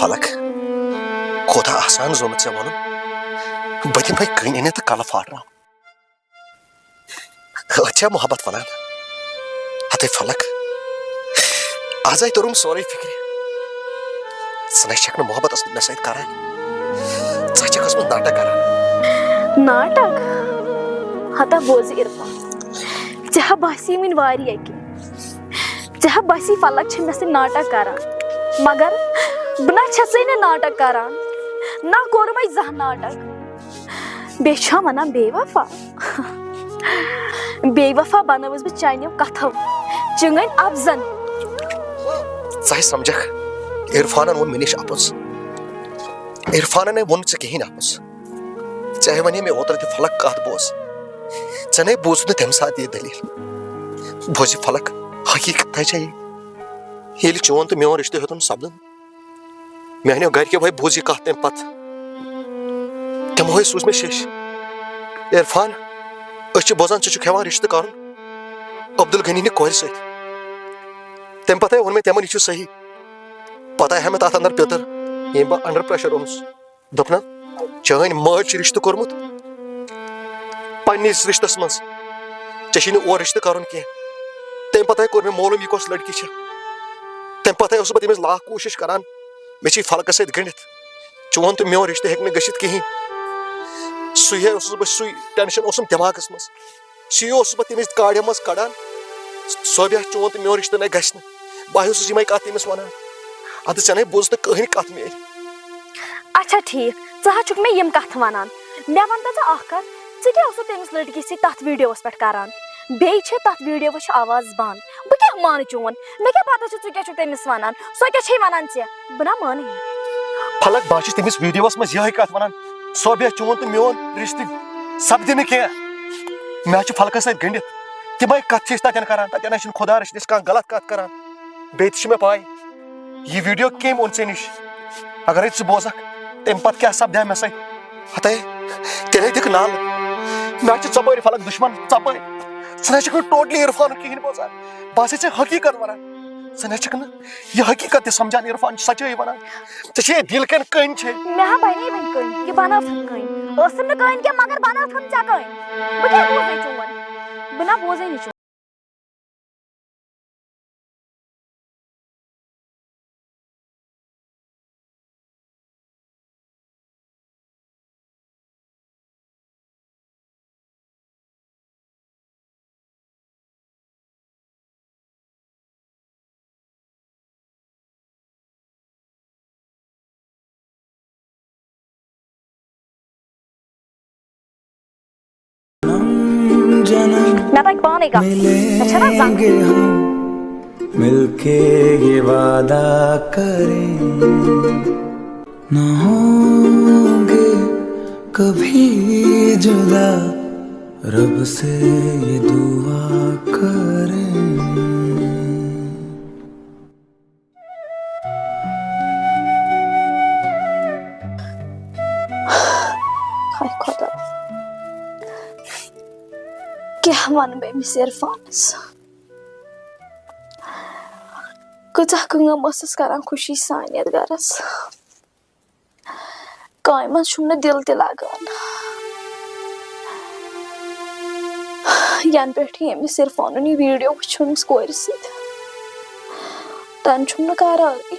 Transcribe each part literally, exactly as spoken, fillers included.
فلک، کوٗتاہ آسان زومُت ژےٚ وَنُن، بہٕ دِمہٕ کٔنۍ أنِتھ تہٕ کَلہٕ پھاٹراوٕ۔ أتھۍ چھا محبت وَنان؟ ہتے فلک، آزے توٚرُم سورُے فِکرِ۔ ژٕ نَے چھَکھ نہٕ محبت ٲسمٕژ مےٚ سۭتۍ کران، ژٕ چھَکھ ٲسمٕژ ناٹک کران۔ ناٹک؟ ہتا بوز عرفان، ژےٚ ہا باسی وٕنہِ واریاہ کینٛہہ۔ ژےٚ ہا باسی فلک چھِ مےٚ سۭتۍ ناٹک کران، مگر بہٕ نہ چھَسٕے نہٕ ناٹک کران، نہ کوٚرمَے زانٛہہ ناٹک۔ بیٚیہِ چھا وَنان بے وفا؟ بے وفا بنٲوٕس بہٕ چانیو کتھو، چٲنۍ افزن۔ ژٕ ہے سمجھکھ، عرفانن ووٚن مےٚ نِش اپُز۔ عرفانن ہے ووٚن ژےٚ کِہیٖنۍ اپُز۔ ژےٚ ہے ونے مےٚ اوترٕ تہِ فلک کتھ بوز۔ ژےٚ نے بوٗزُتھ نہٕ تمہِ ساتہٕ یہِ دٔلیٖل۔ بوز یہِ فلک، حقیٖقت ہے چھےٚ یہِ۔ ییٚلہِ چون تہٕ میون رشتہٕ ہیوٚتُن سپدُن، میانیو گرِکیو ہے بوٗز یہِ کتھ تمہِ پتہٕ۔ تِمو ہے سوٗز مےٚ شیٚش۔ عرفان، أسۍ چھِ بوزان ژٕ چھُکھ ہٮ۪وان رشتہٕ کرُن عبدالغنی نہِ کورِ سۭتۍ۔ تمہِ پتہٕ ہے ووٚن مےٚ تِمن، یہِ چھُ صحیح۔ پتہٕ آے مےٚ تتھ اندر پیٚتٕر، ییٚمۍ بہٕ under pressure اوٚنُس۔ دوٚپنَم، چٲنۍ مٲلۍ چھِ رشتہٕ کوٚرمُت پننِس رشتس منٛز، ژےٚ چھُے نہٕ اور رشتہٕ کرُن کینٛہہ۔ تمہِ پتہٕ کوٚر مےٚ معلوم، یہِ کۄس لڑکی چھِ۔ تمہِ پتہٕ اوسُس بہٕ تٔمِس لاکھ کوٗشش کران، مےٚ چھِ یہِ فلکس سۭتۍ گٔنڈِتھ۔ چون تہٕ میون رشتہٕ ہیٚکہِ نہٕ گٔژھِتھ کِہیٖنۍ۔ سُے ہے اوسُس بہٕ، سُے tension اوسُم دٮ۪ماغس منٛز۔ سُے اوسُس بہٕ تٔمِس کاڑِ منٛز کڑان۔ صوبیا، چون تہٕ میون رشتہٕ نے گژھِ نہٕ۔ بہٕ اوسُس یِمے کتھ تٔمِس ونان۔ ادٕ ژےٚ نے بوٗز نہٕ کٕہٕنۍ کتھ میٲنۍ۔ اچھا ٹھیٖک، ژٕ حظ چھُکھ مےٚ یِم کتھٕ ونان۔ مےٚ ون تہٕ ژٕ اکھ کتھ، ژٕ کیٛاہ اوسُکھ تٔمِس لڑکی سۭتۍ تتھ videoس پٮ۪ٹھ کران؟ بیٚیہِ چھِ تتھ videoس چھِ آواز بنٛد۔ بہٕ کیٛاہ مانہٕ چون؟ مےٚ کیٛاہ پتہ چھُ ژٕ کیٛاہ چھُکھ تٔمِس ونان؟ سۄ کیٛاہ چھے ونان ژےٚ؟ بہٕ نہ مانہٕ یہِ۔ فلک، بہٕ حظ چھُس تٔمِس videoس منٛز یِہے کتھ ونان، صوبیا، چون تہٕ میون رشتہٕ سپدِ نہٕ کینٛہہ۔ مےٚ حظ چھُ فلکس سۭتۍ گٔنڈِتھ۔ تِمے کتھٕ چھِ أسۍ تتٮ۪ن کران، تتٮ۪ن حظ چھُنہٕ خدا رٔچھِنۍ أسۍ کانٛہہ غلط کتھ کران۔ بیٚیہِ تہِ چھِ مےٚ پاے، یہِ video کٔمۍ اوٚن ژےٚ نِش؟ اگرے ژٕ بوزکھ، تمہِ پتہٕ کیٛاہ سپدِ ہا مےٚ سۭتۍ؟ ہتے، تیٚلے دِکھ نال۔ مےٚ حظ چھِ ژۄپٲرۍ فلک دُشمن، ژۄپٲرۍ۔ ژٕ نہ حظ چھکھ نہٕ totally عرفانُک کِہیٖنۍ بوزان۔ بہٕ ہسا چھِ حقیٖقت ونان۔ ژٕ نہ حظ چھکھ نہٕ یہِ حقیٖقت تہِ سمجھان، عرفان چھُ سچٲے ونان۔ ژےٚ چھے دِل کٮ۪ن کٔنۍ چھے۔ مےٚ ہا بنے وۄنۍ کٔنۍ، یہِ بنٲوتھن کٔنۍ۔ ٲسٕم نہٕ کٔنۍ کینٛہہ، مگر بنٲوتھن ژےٚ کٔنۍ۔ بہٕ کیٛاہ بوزے چون؟ بہٕ نہ بوزے نہٕ چون۔ مےٚ تَگہِ پانَے کَتھ۔ مےٚ چھَنا زَن۔ ملکے یہ وعدہ کریں، نہ ہوں گے کبھی جدا، رب سے یہ دعا کریں۔ ہاے خۄدا، کیٛاہ وَنہٕ بہٕ أمِس عرفانَس؟ کۭژاہ کٲم ٲسٕس کران خوشی سان یَتھ گَرَس۔ کامہِ منٛز چھُم نہٕ دِل تہِ لگان۔ ینہٕ پٮ۪ٹھ یہِ أمِس عرفانُن یہِ video وٕچھُن أمِس کورِ سۭتۍ، تَنہٕ چھُم نہٕ قرارٕے۔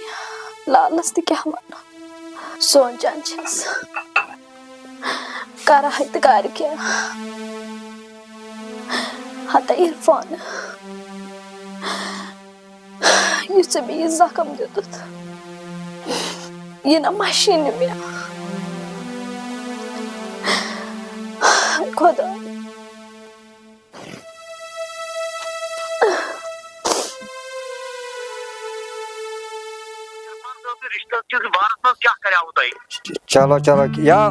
لالس تہِ کیٛاہ وَنہٕ، سونٛچان چھَس، کرٕ ہا تہٕ کرٕ کیٛاہ؟ ہتا عرفان، یُس ژےٚ مےٚ یہِ زخم دیُتُتھ، یہِ نہ مَشی نہٕ مےٚ۔ خۄدا۔ عرفان صٲب، تُہۍ رِشتَس کِس بارَس منٛز کیٛاہ کَریوٕ تۄہہِ؟ چلو، چلو، یا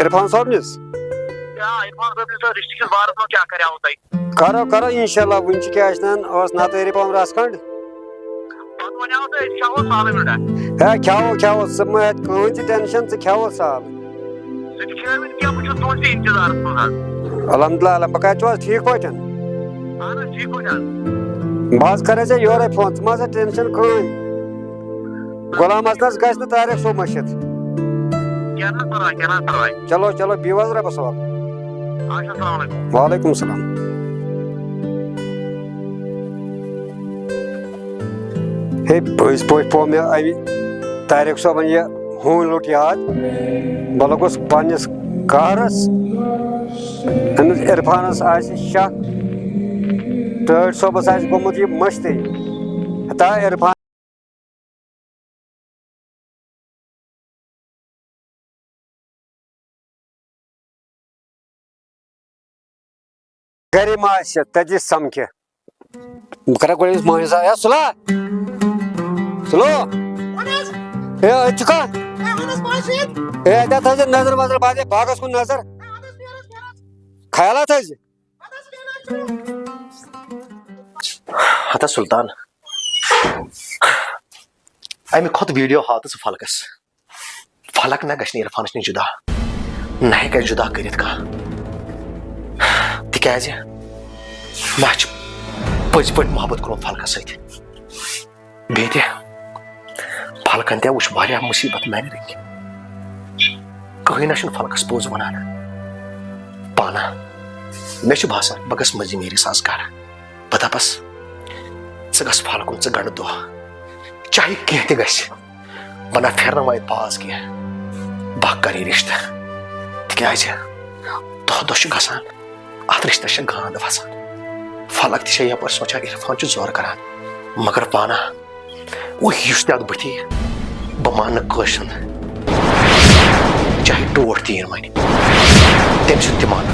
عرفان صٲبنِس؟ آ، عرفان صٲبنِس رِشتہٕ کِس بارَس منٛز کیٛاہ کَریوٕ تۄہہِ؟ کرو، کرو، انشاءاللہ، وُنہِ چھِ کیٛاہ چھِ نان، ٲس نَتہٕ رِپام رَژھ کھنٛڈ۔ پَتہٕ وَنیٛاو تۄہہِ، أسۍ کھٮ۪وو سالٕے نُنٛڈا۔ ہے، کھٮ۪وو، کھٮ۪وو، ژٕ مہٕ ہےٚ کٕہٕنۍ تہِ tension، ژٕ کھٮ۪وو سالٕے۔ سُہ تہِ کھیوٚو وٕنہِ کینٛہہ، بہٕ چھُس تُہٕنٛدسٕے اِنتظارَس منٛز حظ۔ الحمدللہ، الحم-، بہٕ کَتہِ چھُ حظ ٹھیٖک پٲٹھۍ؟ اَہَن حظ، ٹھیٖک پٲٹھۍ حظ۔ بہٕ حظ کَرے ژےٚ یورَے فون، ژٕ مہ حظ ہےٚ tension کٕہٕنۍ۔ غلام حسنس گژھِ نہٕ طارق صٲب مٔشِتھ۔ کینٛہہ نہٕ پرواے، کینٛہہ نہٕ پرواے۔ چلو، چلو، بِہِو حظ رۄبَس حوالہٕ۔ اچھا، السلام علیکم۔ وعلیکم السلام۔ ہے، پٔزۍ پٲٹھۍ پوٚو مےٚ اَمہِ طارق صٲبن یہِ ہوٗنۍ لوٚٹ یاد۔ بہٕ لوٚگُس پننِس قہرس۔ أمِس عرفانس آسہِ شک، ٹٲٹھۍ صٲبس آسہِ گوٚمُت یہِ مٔشتٕے۔ ہتا عرفان۔ گرِ ما آسہِ، تَتہِ سَمکھِ۔ بہٕ کرٕ گۄڈٕ أمِس مٲنِس سۭتۍ۔ ہے، سُلا! سُلو! وَن حظ۔ ہے، أتۍ چھُکھا؟ ہے، وَن حظ، بہٕ حظ چھُس ییٚتہِ۔ ہے، اَتہِ ہا تھٲیزِ نظر وظر، بہٕ ہا دِمہٕ باغس کُن نظر۔ ہے، وَن حظ، نیرٕ حظ، نیرٕ حظ۔ خیالات تھٲیزِ۔ وَن حظ، نیرٕ حظ، نیرٕ حظ۔ ہتا سلطان، اَمہِ کھۄتہٕ ویٖڈیو ہاو تہٕ ژٕ فلکس۔ فلک نہ گژھِ نہٕ عرفانس نِش جدا، نہ ہیٚکہِ اَسہِ جدا کٔرِتھ کانٛہہ، تِکیازِ مےٚ چھُ پٔزۍ پٲٹھۍ محبت کوٚرمُت فلکس سۭتۍ۔ بیٚیہِ تہِ فلکن تہِ وٕچھ واریاہ مُصیبت میانہِ رٔنگۍ۔ کٕہٕنۍ نہ چھُنہٕ فلکس پوٚز ونان۔ پانہ مےٚ چھُ باسان بہٕ گژھٕ مٔنٛزِم یٲرِس آز گرٕ۔ بہٕ دپس، ژٕ گژھ فلکُن ژٕ گنڈٕ دۄہ، چاہے کینٛہہ تہِ گژھِ۔ بہٕ نہ پھیرناوٕ اَتہِ باز کینٛہہ۔ بہٕ ہا کرٕ یہِ رِشتہٕ۔ تِکیٛازِ دۄہ دۄہ چھُ گژھان، اَتھ رِشتَس چھےٚ گانٛد وَسان۔ فلک تہِ چھےٚ یَپٲرۍ سونٛچان، عرفان چھُ زورٕ کران۔ مگر پانہ، وۄنۍ یُس تہِ اَتھ بٕتھِ یی، بہٕ مانہٕ نہٕ کٲنٛسہِ ہُنٛد۔ چاہے ٹوٹھ تہِ یِن وۄنۍ، تٔمۍ سُنٛد تہِ مانہٕ۔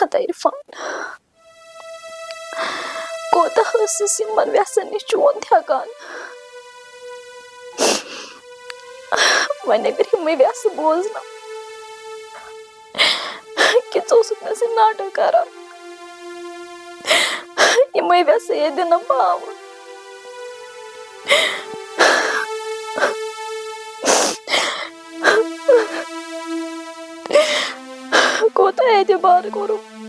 ہتا عرفان، کوتاہ ٲسٕس یِمن وٮ۪سن نِش چون تھٮ۪کان۔ وۄنۍ اگر یِمے وٮ۪سہٕ بوزنہٕ کہِ ژٕ اوسُکھ مےٚ سۭتۍ ناٹک کران، یِمے وٮ۪سہٕ ییٚتہِ دِنہٕ پاوٕ۔ کوتاہ اعتبار کوٚرُم،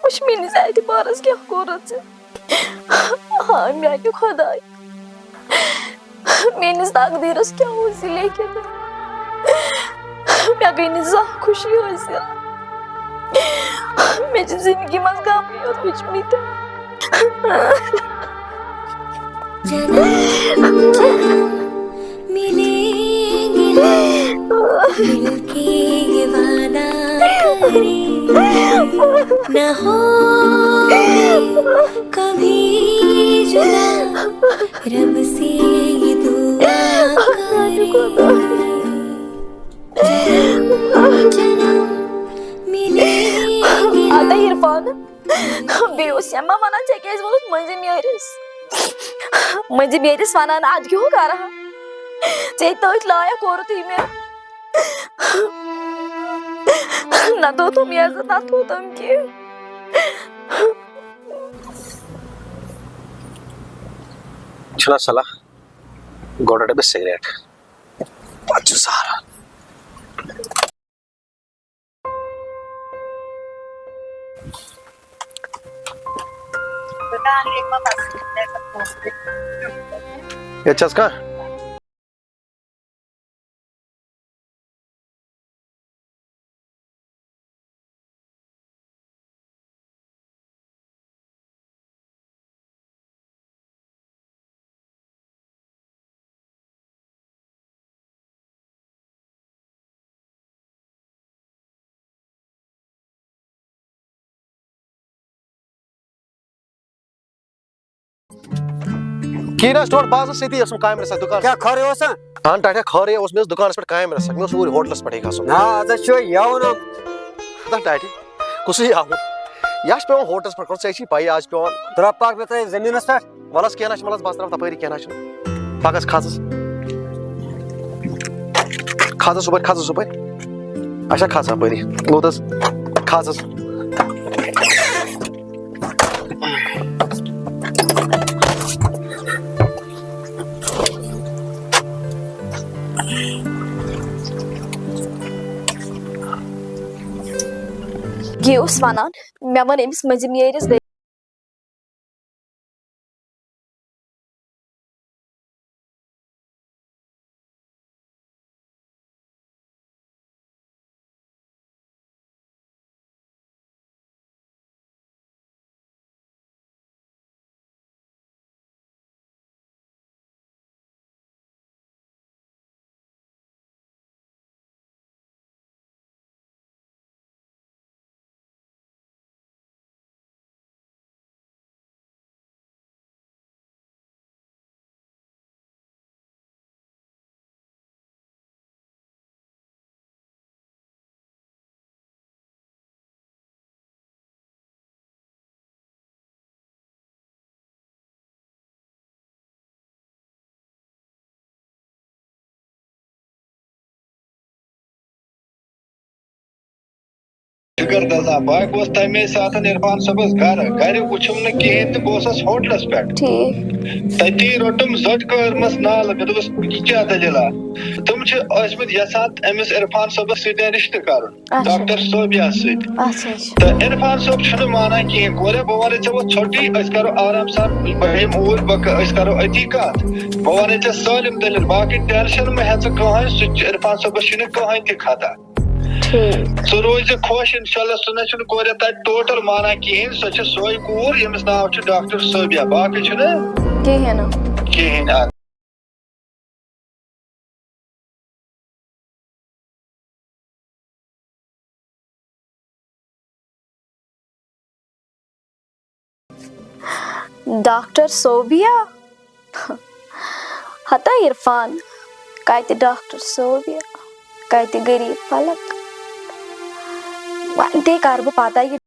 وٕچھ میٲنِس اعتبارس کیٛاہ کوٚرُتھ ژےٚ۔ ہاے میانہِ خۄداے، میٲنِس تقدیٖرس کیٛاہ اوس یہِ لیکھِتھ؟ مےٚ گٔے نہٕ زانٛہہ خوشی حٲصِل۔ مےٚ چھِ زندگی منٛز غمٕے یوت وٕچھمٕتۍ۔ جنم جنم ملیں گے ہم، مل کے یہ وعدہ کریں، نہ ہو کبھی جدا، رب سے یہ دعا کریں۔ جنم جنم ملیں گے ہم۔ ادا عرفان، بیٚیہِ اوس یہِ ما وَنان، ژےٚ کیٛازِ ووٚنُتھ مٔنٛزِم یٲرِس؟ مٔنٛزِم یٲرِس وَنان، اَدٕ کیٛاہ ہو کَرٕ ہا؟ ژےٚ تٔتھۍ لایق کوٚرُتھٕے مےٚ۔ نہ توٚتُم یہِ عزت، نہ توٚتُم کینٛہہ۔ چھُنہ صلاح، گۄڈٕ رَٹہٕ بہٕ سِگریٹ، پَتہٕ چھُ سہلان۔ ییٚتہِ چھَس کانٛہہ؟ کِہیٖنۍ نہٕ حظ، ٹوٹھ بہٕ حظ اوسُس ییٚتی، یہِ اوسُم کامہِ رَژھا دُکانَس۔ کیٛاہ خٲرٕے اوسا؟ اَہَن ٹاٹھیا، خٲرٕے اوس، مےٚ اوس دُکانَس پٮ۪ٹھ کامہِ رَژھا، مےٚ اوس اوٗرۍ ہوٹلَس پٮ۪ٹھٕے گژھُن۔ نہ، اَتھ حظ چھُ یَوٕ نہٕ۔ دَپ ٹاٹھے، کُسُے آوُر؟ یہِ حظ چھُ پٮ۪وان ہوٹلَس پٮ۪ٹھ کَرُن، ژےٚ چھِی پَیی آز چھُ پٮ۪وان۔ ترٛاو پَکھ مےٚ ترٛٲیِتھ زٔمیٖنَس پٮ۪ٹھ۔ وَلہٕ حظ، کینٛہہ نہ حظ چھُنہٕ، وَلہٕ حظ، بہٕ حظ ترٛاوٕ تَپٲری، کینٛہہ نہ حظ چھُنہٕ۔ پَکھ حظ، کھَس حظ۔ کھَس حظ صُبحٲے، کھَس حظ صُبحٲے۔ اچھا، کھَس اَپٲری۔ لوٚت حظ۔ کھَس حظ۔ یہِ اوس وَنان، مےٚ وَن أمِس مٔنٛزِم یٲرِس دٔ- جگر دزان۔ بہٕ گوس تَمے ساتہٕ عرفان صٲبَس گَرٕ۔ گَرِ وُچھُم نہٕ کِہیٖنۍ تہٕ بہٕ اوسُس ہوٹلَس پٮ۪ٹھ۔ ٹھیٖک۔ تَتی روٚٹُم زَٹہٕ کٲرمَس نالہٕ۔ مےٚ دوٚپُس، "یہِ کیٛاہ دٔلیٖلہ؟" تِم چھِ ٲسۍمٕتۍ یَژھان أمِس عرفان صٲبَس سۭتۍ رِشتہٕ کَرُن، اچھا۔ ڈاکٹر صوبیہ سۭتۍ۔ اچھا، اچھا۔ تہٕ عرفان صٲب چھُنہٕ مانان کِہیٖنۍ۔ گوٚو، بہٕ وَنَے ژےٚ وۄنۍ ژھوٚٹٕے، أسۍ کَرو آرام سان، بہٕ یِمہٕ اوٗرۍ، بہٕ ک-، أسۍ کَرو أتی کَتھ۔ بہٕ وَنَے ژےٚ سٲلِم دٔلیٖل، باقٕے ٹٮ۪نشَن مہٕ ہےٚ ژٕ کٕہٕنۍ، سُہ تہِ چھُ عرفان صٲبَس چھُنہٕ کٕہٕنۍ تہِ خطا۔ ٹھیٖک۔ ژٕ روزِ خۄش، اِنشاءاللہ، سُہ نہ چھُنہٕ کورِ تَتہِ ٹوٹل مانان کِہیٖنۍ، سۄ چھِ سۄے کوٗر، ییٚمِس ناو چھُ ڈاکٹر صوبیا، باقٕے چھُنہٕ کِہیٖنۍ نہٕ۔ کِہیٖنۍ۔ آ۔ ڈاکٹر صوبیا؟ ہتا عرفان، کتہِ ڈاکٹر صوبیا، کتہِ غریب فلک؟ وۄنۍ تے کر بہٕ پتہ یہِ۔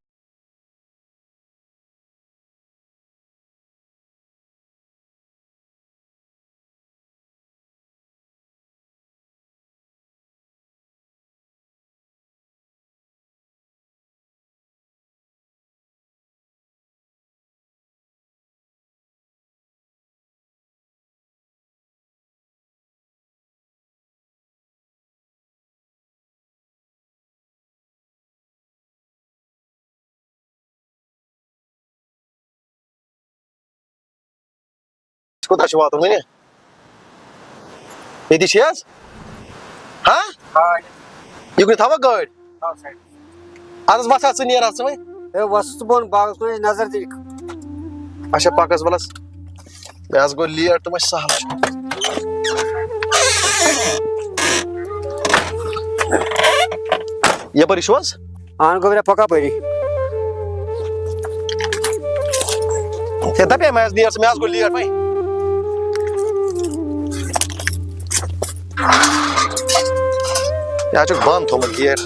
کوٗتاہ چھُ واتُن وُنہِ؟ ییٚتی چھِ حظ؟ ہاں؟ یہِ کُنہِ تھاوکھ گٲڑۍ؟ اَدٕ حظ وَس حظ ژٕ نیر حظ ژٕ وۄنۍ۔ ہے وَس ژٕ بۄن باغَس کُن نظر دِنہِ۔ اچھا پَک حظ وَلہٕ حظ۔ مےٚ حظ گوٚو لیٹ تہٕ وۄنۍ سہلٕے چھُ۔ یَپٲرۍ چھُو حظ؟ اہن گوٚبریا پکا پٔری۔ ہے دپے مےٚ حظ نیر ژٕ، مےٚ حظ گوٚو لیٹ وۄنۍ۔ یہِ حظ چھُکھ بنٛد تھوٚمُت گیٹ۔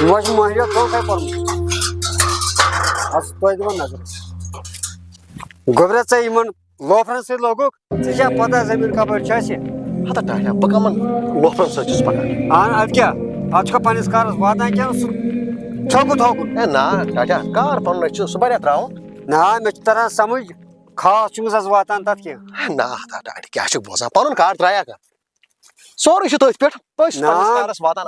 یِمو حظ چھُ مٔہنِوٮ۪و تھوٚو تۄہہِ پوٚرمُت۔ اَتھ چھُ توتہِ دِوان نظر۔ گوٚبریا ژےٚ یِمن لوفرن سۭتۍ لوگُکھ، ژےٚ چھےٚ پتہ زٔمیٖن کپٲرۍ چھُ اَسہِ؟ ہتا ٹاٹھیا، بہٕ کمن لوفرن سۭتۍ چھُس پکان؟ اہن، ادٕ کیٛاہ؟ اتھ چھُکھا پننِس کارس واتان کِنہٕ سُہ ژھوٚکُن تھوٚکُن؟ ہے نا ٹاٹھیا، کار پنُن چھُ، سُہ بنیا ترٛاوُن؟ نا، مےٚ چھُ تران سمجھ، خاص چھُنہٕ زس واتان تتھ کینٛہہ۔ ہے نا ہتا ٹاٹھیا، کیٛاہ چھُکھ بوزان؟ پنُن کار ترٛایکھ؟ سورُے چھُ تٔتھۍ پٮ۪ٹھ، أسۍ چھِ نا۔ پننِس کارس واتان۔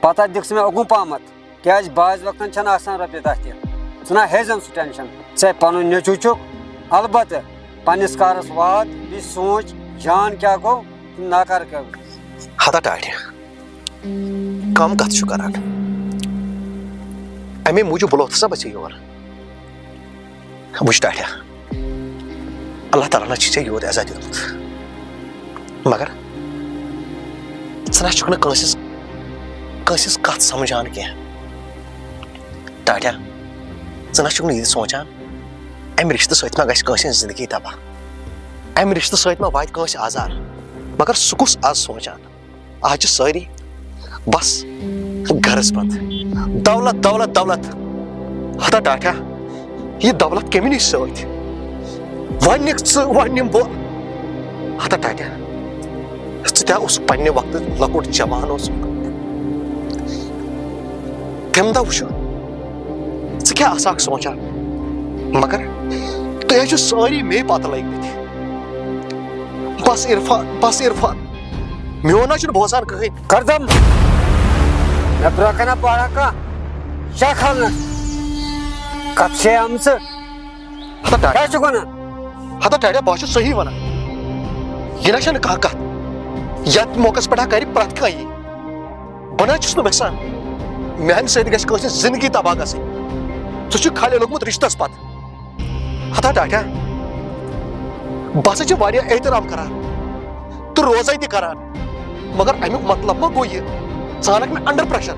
پتہ دِکھ ژٕ مےٚ اوٚکُن پہمتھ، کیازِ بعض وقتن چھنہٕ آسان رۄپیہِ دہ تہِ۔ ژٕ نہ ہیزن سُہ ٹینشن، ژےٚ پنُن نیٚچو چھُکھ، البتہٕ پننِس کارس وات، بیٚیہِ سونٛچ جان کیٛاہ گوٚو تہٕ ناکار کیٛاہ گوٚو۔ ہتا ٹاٹھہِ، کم کتھ چھُ کران؟ امے موٗجوٗب بُلوتھ سا بہٕ ژےٚ یور۔ وٕچھ ٹاٹھیا، اللہ تعالیٰ ہن چھُ ژےٚ یوٗت عزت دیُتمُت، مگر ژٕ نہ چھُکھ نہٕ کٲنٛسہِ ہٕنٛز، کٲنٛسہِ ہٕنٛز کتھ سمجھان کینٛہہ۔ ٹاٹھیا، ژٕ نہ چھُکھ نہٕ یہِ تہِ سونٛچان، امہِ رشتہٕ سۭتۍ ما گژھِ کٲنٛسہِ ہٕنٛز زندگی تباہ، امہِ رشتہٕ سۭتۍ ما واتہِ کٲنٛسہِ آزار، مگر سُہ کُس از سونٛچان؟ آز چھِ سٲری بس گرس منٛز۔ دولت، دولت، دولت۔ ہتا ٹاٹھیا، یہِ دولت کٔمۍ نِش سۭتۍ؟ وۄنۍ نِکھ ژٕ، وۄنۍ نِمہٕ بہٕ۔ ہتا ٹاٹھیا، ژٕ تہِ ہا اوسُکھ پننہِ وقتہٕ لۄکُٹ جوان اوسُکھ۔ تَمہِ دۄہ وٕچھو، ژٕ کیٛاہ آسہٕ ہاکھ سونٛچان؟ مگر تُہۍ حظ چھِو سٲری مے پتہٕ لٔگۍ مٕتۍ۔ بس عرفان، بس عرفان۔ میون نہ چھُنہٕ بوزان کٕہٕنۍ۔ کردم، مےٚ برونٛہہ کنہ پارا کانٛہہ شاہ کھالنس۔ کتھ چھے آمژٕ؟ ہتا ٹاٹھیا۔ کیٛاہ چھُکھ ونان؟ ہتا ٹاٹھیا، بہٕ ہا چھُس صحیح ونان۔ یہِ نہ چھنہٕ کانٛہہ کتھ۔ یتھ موقعس پٮ۪ٹھ ہا کرِ پرٛٮ۪تھ کانٛہہ یہِ۔ بہٕ نہ چھُس نہٕ یژھان۔ میانہِ سۭتۍ گژھِ کٲنٛسہِ ہٕنٛز زندگی تباہ گژھٕنۍ۔ ژٕ چھُکھ خالی لوٚگمُت رشتس پتہٕ۔ ہتا ٹاٹھیا، بہٕ ہسا چھِ واریاہ احترام کران تہٕ روزے تہِ کران، مگر امیُک مطلب ما گوٚو یہِ ژٕ انکھ مےٚ under pressure؟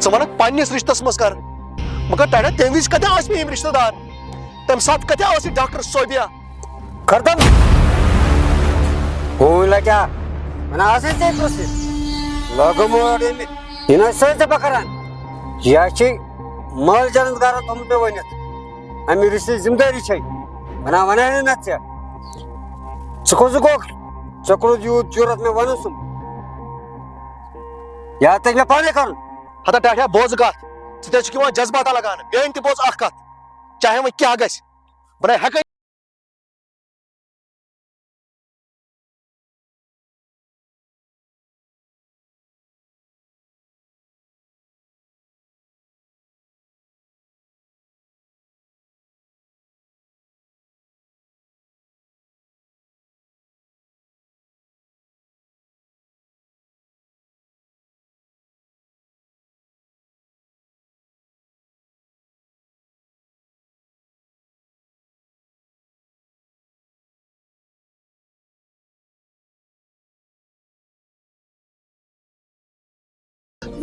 ژٕ ونکھ پننِس رشتس منٛز کر، مگر ٹاٹھیا، تمہِ وِزِ کتہِ ٲسۍ مےٚ یِم رشتہٕ دار؟ تمہِ ساتہٕ کتہِ ٲس یہِ ڈاکٹر صوبیا؟ کردم۔ ہوٗنۍ لگیا۔ ونان آسے ژےٚ پرٛژھِتھ۔ لوگُم اور ییٚمہِ۔ یہِ نہ ٲسۍ ژےٚ بہٕ کران۔ یہِ ہا چھِ مٲلۍ جنت گرن تھوٚمُت مےٚ ؤنِتھ۔ اَمہِ رِشتٕچ ذمہٕ دٲری چھے۔ ونان ونان ہے نہ ژےٚ۔ ژٕ کُس گوٚکھ؟ ژےٚ کوٚرُتھ یوٗت جُرت مےٚ ونُن سُم؟ یا تہِ مےٚ پانے کرُن۔ ہتا ٹاٹھیا، بوز کتھ۔ ژٕ تہِ چھُکھ یِوان جذباتہ لگاونہٕ۔ میٲنۍ تہِ بوز اکھ کتھ۔ چاہے وۄنۍ کیٛاہ گژھِ۔ بہٕ نَے ہٮ۪کَے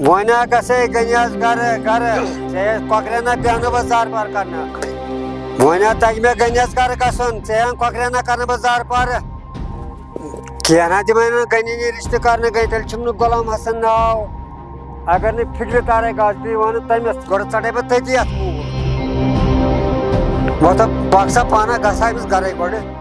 وۄنۍ ہا گژھے غنیَس گرٕ، گرٕ۔ ژےٚ کۄکرٮ۪ن ہا بیٚہنہٕ بہٕ زارٕ پار کرنہٕ۔ وۄنۍ ہا تَگہِ مےٚ غنیَس گرٕ گژھُن، ژےٚ ہن کۄکرٮ۪ن ہا کرنہٕ بہٕ زارٕ پار۔ کینٛہہ نہ دِمے نہٕ غنی نہِ رِشتہٕ کرنہٕ، غنی تیٚلہِ چھُم نہٕ غلام حسن ناو۔ اگر نہٕ فِکرِ تارے گژھ بیٚیہِ وَنہٕ تٔمِس، گۄڈٕ ژَٹے بہٕ تٔتی اَتھ موٗر۔ مطلب، بہٕ ہسا پانہ گژھٕ ہا أمِس گرے گۄڈٕ۔